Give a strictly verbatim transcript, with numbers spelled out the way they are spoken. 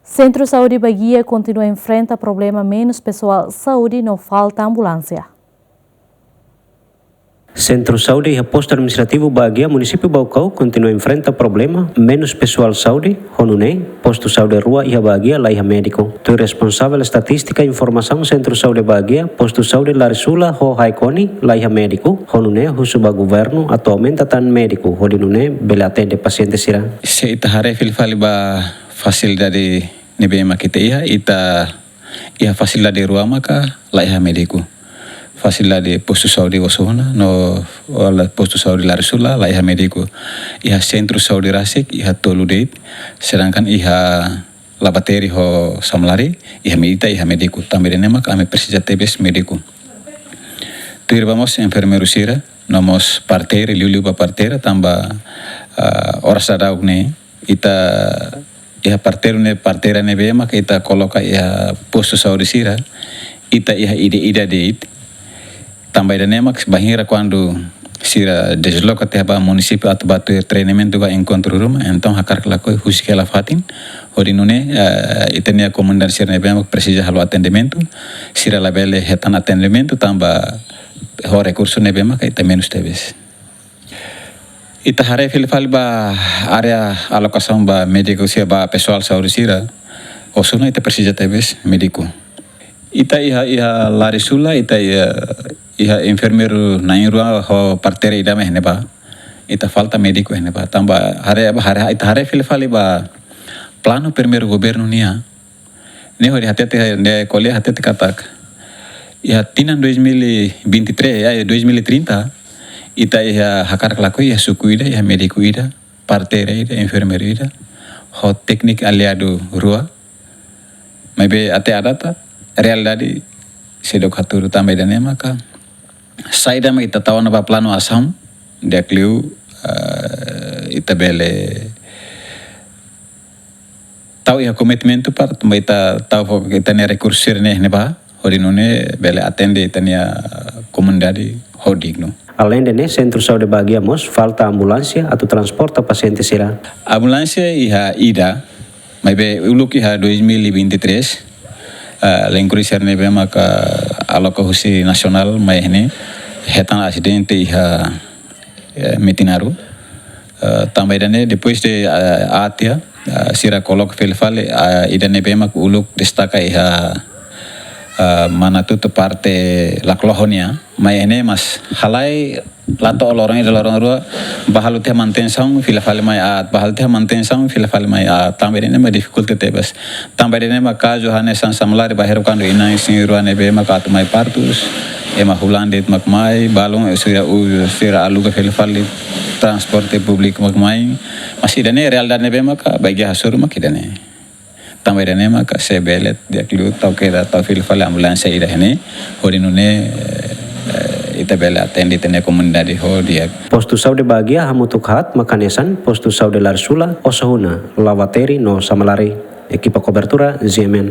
Sentru Saúde Baguia kontinua enfrenta problema menus pesoál saúde no falta ambulánsia. Sentru Saúde iha Postu Administrativu Baguia, Munisípiu Baucau, kontinua enfrenta problema menus pesoál saúde, ho nune'e postu saúde rua iha Baguia la iha médiku. Tuir responsavel estatístika informasaun Sentru Saúde Baguia, postu saúde Larisula ho Haikoni la iha médiku, ho nune'e husu ba governu atu aumenta tan médiku, hodi nune'e bele atende pasiente sira. Se ita haree fila fali ba fasilidade ne'ebé mak ita iha, ita iha fasilidade rua maka la iha médiku. Fasilidade postu saúde Osso Huna no, wala postu saúde Larisula la iha médiku. Iha sentru saúde rasik iha tolu de'it, sedangkan iha Lavateri ho Samalari iha me ita iha médiku. Tanba ida-ne'e maka ami presiza tebes médiku. Tuir ba mós enfermeiru sira, no mós parteira, liuliu ba parteira, tanba, ah, oras daudaun ne'e ita iha parteiru ne'e, parteira ne'ebé maka ita koloka iha postu saúde sira, ita iha ida-ida de'it. Tanba ida-ne'e mak bainhira kuandu sira desloka tiha ba munisípiu atu ba tuir treinamentu ka enkontru ruma, entaun hakarak lakohi husik hela fatin, hodi nune'e, eh, ita-nia komunidade sira ne'ebé mak presiza halo atendimentu, sira labele hetan atendimentu tanba ho rekursu ne'ebé maka ita menus tebes. Ita haree fila fali ba área alokasaun ba médiku sira, ba pesoál saúde sira, Osso Huna ita presiza tebes médiku. Ita iha, iha Larisula, ita iha, iha enfermeiru na'in-rua ho parteira ida mak iha ne'ebá. Ita falta médiku iha ne'ebá. Tanba haree, haree, ita haree fila fali ba planu primeiru governu nian. Ne'e hodi hatete, ne'e ko'alia hatete katak iha tinan dois mil e vinte e três, ya, dois mil e trinta, ita iha hakarak lakohi iha suku ida, iha médiku ida, parteira ida, enfermeiru ida, ho tékniku aliadu rua. Maibé até à data, realidade seidauk hatudu. Tanba ida-ne'e maka saida mak ita tau ona ba planu asaun, di'ak liu, eh, ita bele tau iha komitmentu para tanba ita tau fó ita-nia rekursu sira-ne'e iha ne'ebá, hodi nune'e bele atende ita-nia komunidade ho dignu. Aleinde ne'e, Sentru Saúde Baguia mós falta ambulánsia atu transporta pasiente sira. Ambulánsia iha ida, maibé uluk iha dois mil e vinte e três, ah, lenkrui sira ne'ebé maka aloka husi nasionál mai iha ne'e, hetan asidente iha, eh, Metinaro. Eh, tanba ida-ne'e, depois de, eh, aat tiha, eh, sira koloka fila fali, eh, ida ne'ebé mak uluk destaka iha, eh, Manatuto parte Laclohonia, mai iha ne'e mas halai la to'o loron ida, loron rua, bá halo tiha manutensaun fila fali mai aat, bá halo tiha manutensaun fila fali mai aat, tanba ida-ne'e mak difikulte tebes. Tanba ida-ne'e mak kazu hanesan Samalari bainhira kuandu inan isin-rua ne'ebé maka atu mai partus, ema hulan de'it mak mai, balun, eh, sira u-, sira aluga fila fali transporte públiku mak mai. Mas ida-ne'e realidade ne'ebé maka Baguia hasoru mak ida-ne'e. Tanba ida-ne'e maka se bele di'ak liu tau kedas, tau fila fali ambulánsia ida iha ne'e, hodi nune'e, eh, ita bele atende ita-nia komunidade ho di'ak. Postu Saúde Baguia hamutuk haat mak hanesan Postu Saúde Larisula, Osso Huna, Lavateri no Samalari. Ekipa kobertura, Z M N.